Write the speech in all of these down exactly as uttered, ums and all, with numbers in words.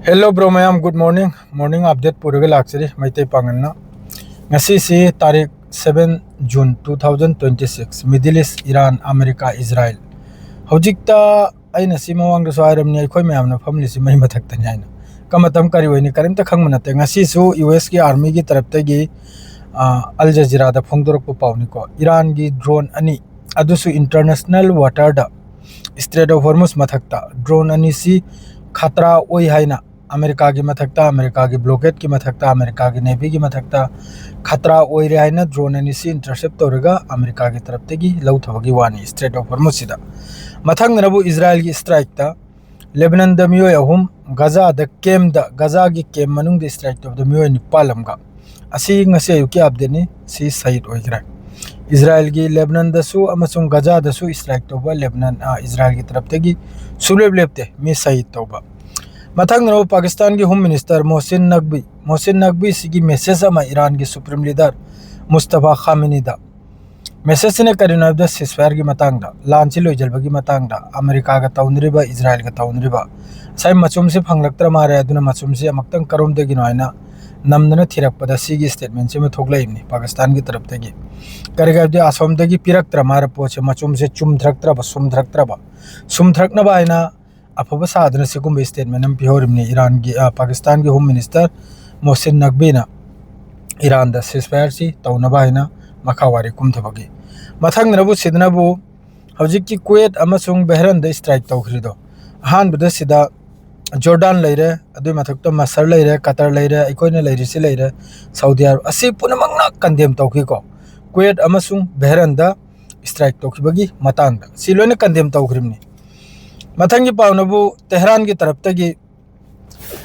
Hello bro ꯃꯌꯥꯝ, good morning. Morning update ꯄꯨꯔꯒ ꯂꯥꯛꯆꯔꯤ ꯃꯩꯇꯩ ꯄꯥꯉꯜꯅ꯫ ꯉꯁꯤꯁꯤ ꯇꯥꯔꯤꯛ seven June two thousand twenty six, Middle East, Iran, America, Israel꯫ ꯍꯧꯖꯤꯛꯇ ꯑꯩꯅ ꯁꯤ ꯃꯃꯥꯡꯗꯁꯨ ꯍꯥꯏꯔꯝꯅꯤ, ꯑꯩꯈꯣꯏ ꯃꯌꯥꯝꯅ ꯐꯝꯂꯤꯁꯤ ꯃꯩ ꯃꯊꯛꯇꯅꯤ ꯍꯥꯏꯅ꯫ ꯀꯔꯝꯕ ꯃꯇꯝ ꯀꯔꯤ ꯑꯣꯏꯅꯤ ꯀꯔꯤꯝꯇ ꯈꯪꯕ ꯅꯠꯇꯦ꯫ ꯉꯁꯤꯁꯨ U S ꯀꯤ army ꯒꯤ ꯇꯔꯞꯇꯒꯤ, ꯑ, Al Jazeera ꯗ ꯐꯣꯡꯗꯣꯔꯛꯄ ꯄꯥꯎꯅꯤꯀꯣ꯫ ꯏꯔꯥꯟꯒꯤ drone ꯑꯅꯤ, ꯑꯗꯨꯁꯨ international water the, Strait of Hormuz ꯃꯊꯛꯇ drone ꯑꯅꯤꯁꯤ ꯈꯇ꯭ꯔꯥ ꯑꯣꯏ ꯍꯥꯏꯅ, ꯑꯃꯦꯔꯤꯀꯥꯒꯤ ꯃꯊꯛꯇ, ꯑꯃꯦꯔꯤꯀꯥꯒꯤ blockade ꯀꯤ ꯃꯊꯛꯇ, ꯑꯃꯦꯔꯤꯀꯥꯒꯤ navy ꯒꯤ ꯃꯊꯛꯇ ꯈꯇ꯭ꯔꯥ ꯑꯣꯏꯔꯦ ꯍꯥꯏꯅ drone ꯑꯅꯤꯁꯤ intercept ꯇꯧꯔꯒ ꯑꯃꯦꯔꯤꯀꯥꯒꯤ ꯇꯔꯞꯇꯒꯤ ꯂꯧꯊꯕꯒꯤ ꯋꯥꯅꯤ Strait of Hormuz ꯁꯤꯗ꯫ ꯃꯊꯪꯗꯅꯕꯨ ꯏꯖꯔꯥꯏꯜꯒꯤ strike ꯇ ꯂꯦꯕꯅꯟꯗ ꯃꯤꯑꯣꯏ ꯑꯍꯨꯝ, ꯒꯖꯥꯗ camp ꯗ, ꯒꯖꯥꯒꯤ camp ꯃꯅꯨꯡꯗ strike ꯇꯧꯕꯗ ꯃꯤꯑꯣꯏ ꯅꯤꯄꯥꯜ ꯑꯃꯒ꯫ ꯑꯁꯤ ꯉꯁꯤ ꯑꯌꯨꯛꯀꯤ update ꯅꯤ, ꯁꯤ ꯁꯍꯤꯗ ꯑꯣꯏꯈ꯭ꯔꯦ꯫ ꯏꯖꯔꯥꯏꯜꯒꯤ ꯂꯦꯕꯅꯟꯗꯁꯨ ꯑꯃꯁꯨꯡ ꯒꯖꯥꯗꯁꯨ strike ꯇꯧꯕ ꯂꯦꯕꯅꯟ, ꯑ, ꯏꯖꯔꯥꯏꯜꯒꯤ ꯇꯔꯞꯇꯒꯤ ꯁꯨꯡꯂꯦꯞ ꯂꯦꯞꯇꯦ ꯃꯤ ꯁꯍꯤꯗ ꯇꯧꯕ꯫ ꯃꯊꯪꯗꯅ ꯄꯥꯀꯤꯁꯇꯥꯟꯒꯤ Home Minister ꯃꯣꯍꯁꯤꯟ ꯅꯛꯕꯤ, ꯃꯣꯍꯁꯤꯟ ꯅꯛꯕꯤ ꯁꯤꯒꯤ message ꯑꯃ ꯏꯔꯥꯟꯒꯤ Supreme Leader ꯃꯨꯁꯇꯐꯥ ꯈꯥꯃꯤꯅꯤꯗ꯫ Message ꯁꯤꯅ ꯀꯔꯤꯅꯣ ꯍꯥꯏꯕꯗ ceasefire ꯒꯤ ꯃꯇꯥꯡꯗ, ꯂꯥꯟꯁꯤ ꯂꯣꯏꯁꯤꯟꯕꯒꯤ ꯃꯇꯥꯡꯗ, ꯑꯃꯦꯔꯤꯀꯥꯒ ꯇꯧꯅꯔꯤꯕ, ꯏꯖꯔꯥꯏꯜꯒ ꯇꯧꯅꯔꯤꯕ꯫ ꯉꯁꯥꯏ ꯃꯆꯨꯝꯁꯤ ꯐꯪꯂꯛꯇ꯭ꯔ ꯃꯥꯜꯂꯦ, ꯑꯗꯨꯅ ꯃꯆꯨꯝꯁꯤ ꯑꯃꯨꯛꯇꯪ ꯀꯔꯣꯝꯗꯒꯤꯅꯣ ꯍꯥꯏꯅ ꯅꯝꯗꯅ ꯊꯤꯔꯛꯄꯗ ꯁꯤꯒꯤ statement ꯁꯤꯃ ꯊꯣꯛꯂꯛꯏꯕꯅꯤ ꯄꯥꯀꯤꯁꯇꯥꯟꯒꯤ ꯇꯔꯞꯇꯒꯤ꯫ ꯀꯔꯤꯒꯤ ꯍꯥꯏꯕꯗꯤ ꯑꯁꯣꯝꯗꯒꯤ ꯄꯤꯔꯛꯇ꯭ꯔ ꯃꯥꯜꯂꯦ ꯄꯣꯠꯁꯦ, ꯃꯆꯨꯝꯁꯦ ꯆꯨꯝꯊꯔꯛꯇ꯭ꯔꯕ, ꯁꯨꯝꯊꯔꯛꯇ꯭ꯔꯕ, ꯁꯨꯝꯊꯔꯛꯅꯕ ꯍꯥꯏꯅ ꯑꯐꯕ ꯁꯥꯗꯅ ꯁꯤꯒꯨꯝꯕ statement ꯑꯃ ꯄꯤꯍꯧꯔꯤꯕꯅꯤ ꯏꯔꯥꯟꯒꯤ, ꯑ, ꯄꯥꯀꯤꯁꯇꯥꯟꯒꯤ Home Minister ꯃꯣꯍꯁꯤꯟ ꯅꯛꯕꯤꯅ ꯏꯔꯥꯟꯗ ceasefire ꯁꯤ ꯇꯧꯅꯕ ꯍꯥꯏꯅ ꯃꯈꯥ ꯋꯥꯔꯤ ꯀꯨꯝꯊꯕꯒꯤ꯫ ꯃꯊꯪꯗꯅꯕꯨ ꯁꯤꯗꯅꯕꯨ ꯍꯧꯖꯤꯛꯀꯤ ꯀꯨꯋꯦꯠ ꯑꯃꯁꯨꯡ ꯕꯍꯔꯦꯟꯗ strike ꯇꯧꯈ꯭ꯔꯤꯗꯣ, ꯑꯍꯥꯟꯕꯗ ꯁꯤꯗ ꯖꯣꯔꯗꯥꯟ ꯂꯩꯔꯦ, ꯑꯗꯨꯒꯤ ꯃꯊꯛꯇ ꯃꯁꯔ ꯂꯩꯔꯦ, ꯀꯇꯔ ꯂꯩꯔꯦ, ꯑꯩꯈꯣꯏꯅ ꯂꯩꯔꯤꯁꯤ ꯂꯩꯔꯦ, ꯁꯥꯎꯗꯤ ꯑꯔꯕ, ꯑꯁꯤ ꯄꯨꯝꯅꯃꯛꯅ condemn ꯇꯧꯈꯤꯀꯣ꯫ ꯀꯨꯋꯦꯠ ꯑꯃꯁꯨꯡ ꯕꯍꯔꯦꯟꯗ strike ꯇꯧꯈꯤꯕꯒꯤ ꯃꯇꯥꯡꯗ ꯁꯤ ꯂꯣꯏꯅ condemn ꯇꯧꯈ꯭ꯔꯤꯕꯅꯤ꯫ ꯃꯊꯪꯒꯤ ꯄꯥꯎꯅꯕꯨ ꯇꯦꯍꯔꯥꯟꯒꯤ ꯇꯔꯞꯇꯒꯤ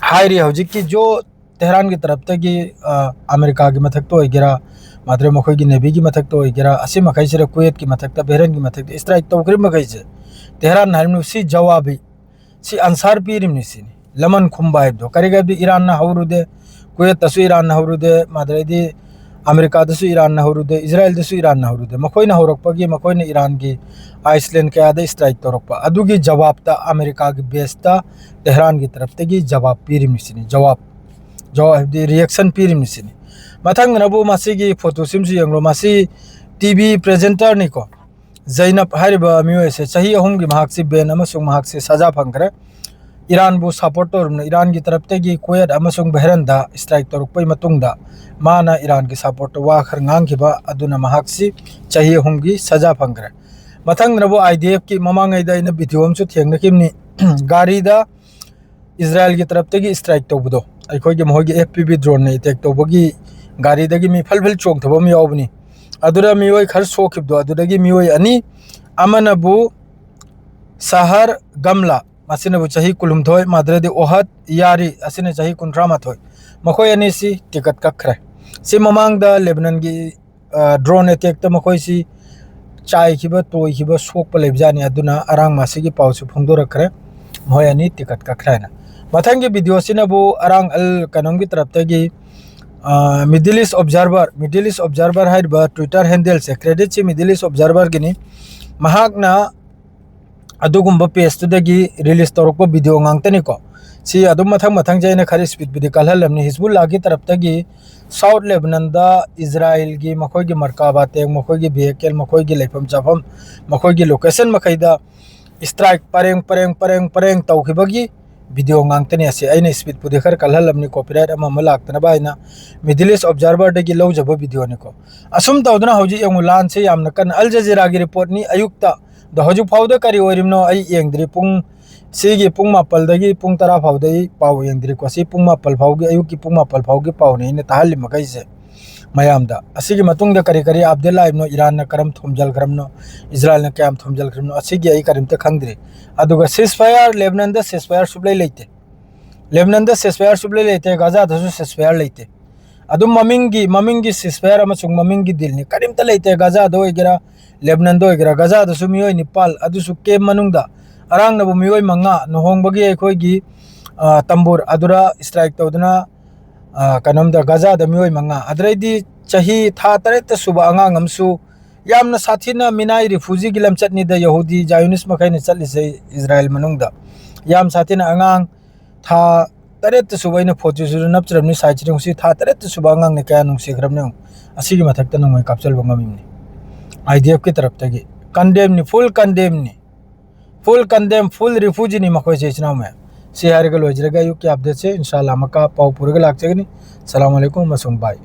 ꯍꯥꯏꯔꯤ, ꯍꯧꯖꯤꯛꯀꯤ ꯖꯣ ꯇꯦꯍꯔꯥꯟꯒꯤ ꯇꯔꯞꯇꯒꯤ, ꯑ, ꯑꯃꯦꯔꯤꯀꯥꯒꯤ ꯃꯊꯛꯇ ꯑꯣꯏꯒꯦꯔꯥ, ꯃꯥꯗ꯭ꯔꯦ ꯃꯈꯣꯏꯒꯤ navy ꯒꯤ ꯃꯊꯛꯇ ꯑꯣꯏꯒꯦꯔꯥ, ꯑꯁꯤ ꯃꯈꯩꯁꯤꯗ ꯀꯨꯋꯦꯠꯀꯤ ꯃꯊꯛꯇ, ꯕꯍꯔꯦꯟꯒꯤ ꯃꯊꯛꯇ strike ꯇꯧꯈ꯭ꯔꯤꯕ ꯃꯈꯩꯁꯦ, ꯇꯦꯍꯔꯥꯟ ꯍꯥꯏꯔꯤꯕ ꯁꯤ ꯖꯋꯥꯕꯤ, ꯁꯤ answer ꯄꯤꯔꯤꯕꯅꯤ ꯁꯤꯅꯤ꯫ ꯂꯃꯟ ꯈꯨꯝꯕ ꯍꯥꯏꯕꯗꯣ, ꯀꯔꯤꯒꯤ ꯍꯥꯏꯕꯗꯤ ꯏꯔꯥꯟꯅ ꯍꯧꯔꯨꯗꯦ, ꯀꯨꯋꯦꯠꯇꯁꯨ ꯏꯔꯥꯟꯅ ꯍꯧꯔꯨꯗꯦ, ꯃꯥꯗ꯭ꯔꯦꯗꯤ ꯑꯃꯦꯔꯤꯀꯥꯗꯁꯨ ꯏꯔꯥꯟꯅ ꯍꯧꯔꯨꯗꯦ, ꯏꯖꯔꯥꯏꯜꯗꯁꯨ ꯏꯔꯥꯟꯅ ꯍꯧꯔꯨꯗꯦ꯫ ꯃꯈꯣꯏꯅ ꯍꯧꯔꯛꯄꯒꯤ ꯃꯈꯣꯏꯅ ꯏꯔꯥꯟꯒꯤ ꯑꯥꯏꯁꯂꯦꯟ ꯀꯌꯥꯗ ꯏꯁꯇ꯭ꯔꯥꯏꯛ ꯇꯧꯔꯛꯄ ꯑꯗꯨꯒꯤ ꯖꯋꯥꯕꯇ ꯑꯃꯦꯔꯤꯀꯥꯒꯤ ꯕꯦꯁꯇ ꯇꯦꯍꯔꯥꯟꯒꯤ ꯇꯔꯞꯇꯒꯤ ꯖꯋꯥꯕ ꯄꯤꯔꯤꯕꯁꯤꯅꯤ꯫ ꯖꯋꯥꯕ, ꯖꯋꯥꯕ ꯍꯥꯏꯕꯗꯤ ꯔꯤꯌꯦꯛꯁꯟ ꯄꯤꯔꯤꯕꯁꯤꯅꯤ꯫ ꯃꯊꯪꯗꯅꯕꯨ ꯃꯁꯤꯒꯤ ꯐꯣꯇꯣꯁꯤꯝꯁꯨ ꯌꯦꯡꯂꯣ꯫ ꯃꯁꯤ ꯇꯤ ꯚꯤ ꯄ꯭ꯔꯦꯖꯦꯟꯇꯔꯅꯤꯀꯣ꯫ ꯖꯩꯅꯕ ꯍꯥꯏꯔꯤꯕ ꯃꯤꯑꯣꯏ ꯑꯁꯦ ꯆꯍꯤ ꯑꯍꯨꯝꯒꯤ ꯃꯍꯥꯛꯁꯤ ꯕꯦꯟ ꯑꯃꯁꯨꯡ ꯃꯍꯥꯛꯁꯤ ꯁꯖꯥ ꯐꯪꯈ꯭ꯔꯦ꯫ ꯏꯔꯥꯟꯕꯨ ꯁꯄꯣꯔꯠ ꯇꯧꯔꯝꯅ ꯏꯔꯥꯟꯒꯤ ꯇꯔꯞꯇꯒꯤ ꯀꯨꯋꯦꯠ ꯑꯃꯁꯨꯡ ꯕꯍꯔꯦꯟꯗ ꯏꯁꯇ꯭ꯔꯥꯏꯛ ꯇꯧꯔꯛꯄꯒꯤ ꯃꯇꯨꯡꯗ ꯃꯥꯅ ꯏꯔꯥꯟꯒꯤ ꯁꯄꯣꯔꯠꯇ ꯋꯥ ꯈꯔ ꯉꯥꯡꯈꯤꯕ ꯑꯗꯨꯅ ꯃꯍꯥꯛꯁꯤ ꯆꯍꯤ ꯑꯍꯨꯝꯒꯤ ꯁꯖꯥ ꯐꯪꯈ꯭ꯔꯦ꯫ ꯃꯊꯪꯗꯅꯕꯨ ꯑꯥꯏ ꯗꯤ ꯑꯦꯐꯀꯤ ꯃꯃꯥꯡꯉꯩꯗ ꯑꯩꯅ ꯚꯤꯗꯤꯑꯣ ꯑꯃꯁꯨ ꯊꯦꯡꯅꯈꯤꯕꯅꯤ꯫ ꯒꯥꯔꯤꯗ ꯏꯖꯔꯥꯏꯜꯒꯤ ꯇꯔꯞꯇꯒꯤ ꯏꯁꯇ꯭ꯔꯥꯏꯛ ꯇꯧꯕꯗꯣ, ꯑꯩꯈꯣꯏꯒꯤ ꯃꯈꯣꯏꯒꯤ ꯑꯦꯐ ꯄꯤ ꯚꯤ ꯗ꯭ꯔꯣꯟꯅ ꯑꯦꯇꯦꯛ ꯇꯧꯕꯒꯤ ꯒꯥꯔꯤꯗꯒꯤ ꯃꯤ ꯐꯜ ꯐꯜ ꯆꯣꯡꯊꯕ ꯑꯃ ꯌꯥꯎꯕꯅꯤ꯫ ꯑꯗꯨꯗ ꯃꯤꯑꯣꯏ ꯈꯔ ꯁꯣꯛꯈꯤꯕꯗꯣ, ꯑꯗꯨꯗꯒꯤ ꯃꯤꯑꯣꯏ ꯑꯅꯤ, ꯑꯃꯅꯕꯨ ꯁꯍꯔ ꯒꯝꯂꯥ, ꯃꯁꯤꯅꯕꯨ ꯆꯍꯤ ꯀꯨꯟꯍꯨꯝꯗꯣꯏ, ꯃꯥꯗ꯭ꯔꯦꯗꯤ ꯑꯣꯍꯠ ꯌꯥꯔꯤ, ꯑꯁꯤꯅ ꯆꯍꯤ ꯀꯨꯟꯊ꯭ꯔꯥ ꯃꯥꯊꯣꯏ, ꯃꯈꯣꯏ ꯑꯅꯤꯁꯤ ꯇꯤꯀꯠ ꯀꯛꯈ꯭ꯔꯦ꯫ ꯁꯤ ꯃꯃꯥꯡꯗ ꯂꯦꯕꯅꯟꯒꯤ, ꯑ, ꯗ꯭ꯔꯣꯟ ꯑꯦꯇꯦꯛꯇ ꯃꯈꯣꯏꯁꯤ ꯆꯥꯏꯈꯤꯕ, ꯇꯣꯏꯈꯤꯕ, ꯁꯣꯛꯄ ꯂꯩꯕꯖꯥꯠꯅꯤ꯫ ꯑꯗꯨꯅ ꯑꯔꯥꯡ ꯃꯁꯤꯒꯤ ꯄꯥꯎꯁꯤ ꯐꯣꯡꯗꯣꯔꯛꯈ꯭ꯔꯦ, ꯃꯈꯣꯏ ꯑꯅꯤ ꯇꯤꯀꯠ ꯀꯛꯈ꯭ꯔꯦ ꯍꯥꯏꯅ꯫ ꯃꯊꯪꯒꯤ ꯚꯤꯗꯤꯑꯣꯁꯤꯅꯕꯨ ꯑꯔꯥꯡ ꯑꯜ ꯀꯅꯝꯒꯤ ꯇꯔꯞꯇꯒꯤ, ꯑ, ꯃꯤꯗꯜ ꯏꯁ ꯑꯣꯕꯖꯥꯔꯚꯔ, ꯃꯤꯗꯜ ꯏꯁ ꯑꯣꯕꯖꯥꯔꯚꯔ ꯍꯥꯏꯔꯤꯕ ꯇ꯭ꯋꯤꯇꯔ ꯍꯦꯟꯗꯜꯁꯦ, ꯀ꯭ꯔꯦꯗꯤꯠꯁꯤ ꯃꯤꯗꯜ ꯏꯁ ꯑꯣꯕꯖꯥꯔꯚꯔꯒꯤꯅꯤ꯫ ꯃꯍꯥꯛꯅ ꯑꯗꯨꯒꯨꯝꯕ ꯄꯦꯖꯇꯨꯗꯒꯤ ꯔꯤꯂꯤꯁ ꯇꯧꯔꯛꯄ ꯚꯤꯗꯤꯑꯣ ꯉꯥꯛꯇꯅꯤꯀꯣ꯫ ꯁꯤ ꯑꯗꯨꯝ ꯃꯊꯪ ꯃꯊꯪꯁꯦ ꯑꯩꯅ ꯈꯔ ꯁ꯭ꯄꯤꯗꯄꯨꯗꯤ ꯀꯜꯍꯜꯂꯝꯅꯤ꯫ ꯍꯤꯖꯕꯨꯜꯂꯥꯒꯤ ꯇꯔꯞꯇꯒꯤ ꯁꯥꯎꯠ ꯂꯦꯕꯅꯟꯗ ꯏꯖꯔꯥꯏꯜꯒꯤ ꯃꯈꯣꯏꯒꯤ ꯃꯔꯀꯥꯕꯥ ꯇꯦꯡ, ꯃꯈꯣꯏꯒꯤ ꯚꯤꯍꯤꯀꯜ, ꯃꯈꯣꯏꯒꯤ ꯂꯩꯐꯝ ꯆꯥꯐꯝ, ꯃꯈꯣꯏꯒꯤ ꯂꯣꯀꯦꯁꯟ ꯃꯈꯩꯗ ꯏꯁꯇ꯭ꯔꯥꯏꯛ ꯄꯔꯦꯡ ꯄꯔꯦꯡ ꯄꯔꯦꯡ ꯄꯔꯦꯡ ꯇꯧꯈꯤꯕꯒꯤ ꯚꯤꯗꯤꯑꯣ ꯉꯥꯛꯇꯅꯤ꯫ ꯑꯁꯤ ꯑꯩꯅ ꯁ꯭ꯄꯤꯗꯄꯨꯗꯤ ꯈꯔ ꯀꯜꯍꯜꯂꯝꯅꯤ, ꯀꯣꯄꯤꯔꯥꯏꯠ ꯑꯃ ꯑꯃ ꯂꯥꯛꯇꯅꯕ ꯍꯥꯏꯅ꯫ ꯃꯤꯗꯜ ꯏꯁ ꯑꯣꯕꯖꯥꯔꯚꯔꯗꯒꯤ ꯂꯧꯖꯕ ꯚꯤꯗꯤꯑꯣꯅꯤꯀꯣ꯫ ꯑꯁꯨꯝ ꯇꯧꯗꯅ ꯍꯧꯖꯤꯛ ꯌꯦꯡꯉꯨ, ꯂꯥꯟꯁꯦ ꯌꯥꯝꯅ ꯀꯟꯅ, ꯑꯜ ꯖꯖꯤꯔꯥꯒꯤ ꯔꯤꯄꯣꯔꯠꯅꯤ ꯑꯌꯨꯛꯇ, ꯑꯗꯣ ꯍꯧꯖꯤꯛ ꯐꯥꯎꯗ ꯀꯔꯤ ꯑꯣꯏꯔꯤꯕꯅꯣ ꯑꯩ ꯌꯦꯡꯗ꯭ꯔꯤ꯫ ꯄꯨꯡ, ꯁꯤꯒꯤ ꯄꯨꯡ ꯃꯥꯄꯜꯗꯒꯤ ꯄꯨꯡ ꯇꯔꯥ ꯐꯥꯎꯗ ꯑꯩ ꯄꯥꯎ ꯌꯦꯡꯗ꯭ꯔꯤꯀꯣ꯫ ꯁꯤ ꯄꯨꯡ ꯃꯥꯄꯜ ꯐꯥꯎꯒꯤ, ꯑꯌꯨꯛꯀꯤ ꯄꯨꯡ ꯃꯥꯄꯜ ꯐꯥꯎꯒꯤ ꯄꯥꯎꯅꯤ ꯑꯩꯅ ꯇꯥꯍꯜꯂꯤ ꯃꯈꯩꯁꯦ ꯃꯌꯥꯝꯗ꯫ ꯑꯁꯤꯒꯤ ꯃꯇꯨꯡꯗ ꯀꯔꯤ ꯀꯔꯤ ꯑꯞꯗꯦꯠ ꯂꯥꯛꯏꯕꯅꯣ, ꯏꯔꯥꯟꯅ ꯀꯔꯝ ꯊꯣꯝꯖꯤꯜꯈ꯭ꯔꯕꯅꯣ, ꯏꯖꯔꯥꯏꯜꯅ ꯀꯌꯥꯝ ꯊꯣꯝꯖꯤꯜꯈ꯭ꯔꯕꯅꯣ, ꯑꯁꯤꯒꯤ ꯑꯩ ꯀꯔꯤꯝꯇ ꯈꯪꯗ꯭ꯔꯤ꯫ ꯑꯗꯨꯒ ꯁꯤꯁ ꯐꯥꯌꯔ, ꯂꯦꯕꯅꯟꯗ ꯁꯤꯁ ꯐꯥꯌꯔ ꯁꯨꯛꯂꯩ ꯂꯩꯇꯦ꯫ ꯂꯦꯕꯅꯟꯗ ꯁꯤꯁ ꯐꯥꯌꯔ ꯁꯨꯛꯂꯩ ꯂꯩꯇꯦ, ꯒꯥꯖꯥꯗꯁꯨ ꯁꯤꯁ ꯐꯥꯌꯔ ꯂꯩꯇꯦ꯫ ꯑꯗꯨꯝ ꯃꯃꯤꯡꯒꯤ, ꯃꯃꯤꯡꯒꯤ ꯁꯤꯁ ꯐꯥꯌꯔ ꯑꯃꯁꯨꯡ ꯃꯃꯤꯡꯒꯤ ꯗꯤꯜꯅꯤ, ꯀꯔꯤꯝꯇ ꯂꯩꯇꯦ꯫ ꯒꯥꯖꯥꯗ ꯑꯣꯏꯒꯦꯔꯥ, ꯂꯦꯕꯅꯟꯗ ꯑꯣꯏꯒꯦꯔꯥ, ꯒꯥꯖꯥꯗꯁꯨ ꯃꯤꯑꯣꯏ ꯅꯤꯄꯥꯜ, ꯑꯗꯨꯁꯨ ꯀꯦꯝ ꯃꯅꯨꯡꯗ ꯑꯔꯥꯡꯅꯕ ꯃꯤꯑꯣꯏ ꯃꯉꯥ ꯂꯨꯍꯣꯡꯕꯒꯤ ꯑꯩꯈꯣꯏꯒꯤ, ꯑ, ꯇꯝꯕꯨꯔ ꯑꯗꯨꯗ ꯏꯁꯇ꯭ꯔꯥꯏꯛ ꯇꯧꯗꯨꯅ, ꯑ, ꯀꯩꯅꯣꯝꯗ ꯒꯥꯖꯥꯗ ꯃꯤꯑꯣꯏ ꯃꯉꯥ, ꯑꯗꯨꯗꯩꯗꯤ ꯆꯍꯤ ꯊꯥ ꯇꯔꯦꯠꯇ ꯁꯨꯕ ꯑꯉꯥꯡ ꯑꯃꯁꯨ, ꯌꯥꯝꯅ ꯁꯥꯊꯤꯅ ꯃꯤꯅꯥꯏ ꯔꯤꯐ꯭ꯌꯨꯖꯤꯒꯤ ꯂꯝꯆꯠꯅꯤꯗ ꯌꯍꯨꯗꯤ ꯖꯥꯏꯌꯨꯅꯤꯁ ꯃꯈꯩꯅ ꯆꯠꯂꯤꯁꯦ ꯏꯖꯔꯥꯏꯜ ꯃꯅꯨꯡꯗ꯫ ꯌꯥꯝ ꯁꯥꯊꯤꯅ ꯑꯉꯥꯡ ꯊꯥ ꯇꯔꯦꯠꯇ ꯁꯨꯕ, ꯑꯩꯅ ꯐꯣꯇꯣꯁꯤꯁꯨ ꯅꯞꯆꯔꯝꯅꯤ ꯁꯥꯏꯠꯁꯤꯗ, ꯉꯁꯤ ꯊꯥ ꯇꯔꯦꯠꯇ ꯁꯨꯕ ꯑꯉꯥꯡꯅ ꯀꯌꯥ ꯅꯨꯡꯁꯤꯈ꯭ꯔꯕꯅꯤ ꯌꯦꯡꯉꯨ꯫ ꯑꯁꯤꯒꯤ ꯃꯊꯛꯇ ꯅꯣꯡꯃꯩ ꯀꯥꯞꯆꯜꯕ ꯉꯝꯃꯤꯕꯅꯤ꯫ I D ꯑꯦꯐꯀꯤ ꯇꯔꯞꯇꯒꯤ ꯀꯟꯗꯦꯝꯅꯤ, full ꯀꯟꯗꯦꯝꯅꯤ, full condemn, ꯐꯨꯜ ꯔꯤꯐ꯭ꯌꯨꯖꯤꯅꯤ ꯃꯈꯣꯏꯁꯦ, ꯏꯆꯤꯟ ꯏꯅꯥꯎ ꯃꯌꯥꯝ꯫ ꯁꯤ ꯍꯥꯏꯔꯒ ꯂꯣꯏꯖꯔꯒꯦ꯫ ꯑꯌꯨꯛꯀꯤ ꯑꯞꯗꯦꯠꯁꯦ ꯏꯟꯁꯥ ꯑꯜꯂꯥ ꯃꯀꯥ ꯄꯥꯎ ꯄꯨꯔꯒ ꯂꯥꯛꯆꯒꯅꯤ꯫ ꯁꯂꯥꯝ ꯑꯂꯩꯀꯨꯝ ꯑꯃꯁꯨꯡ ꯕꯥꯏ꯫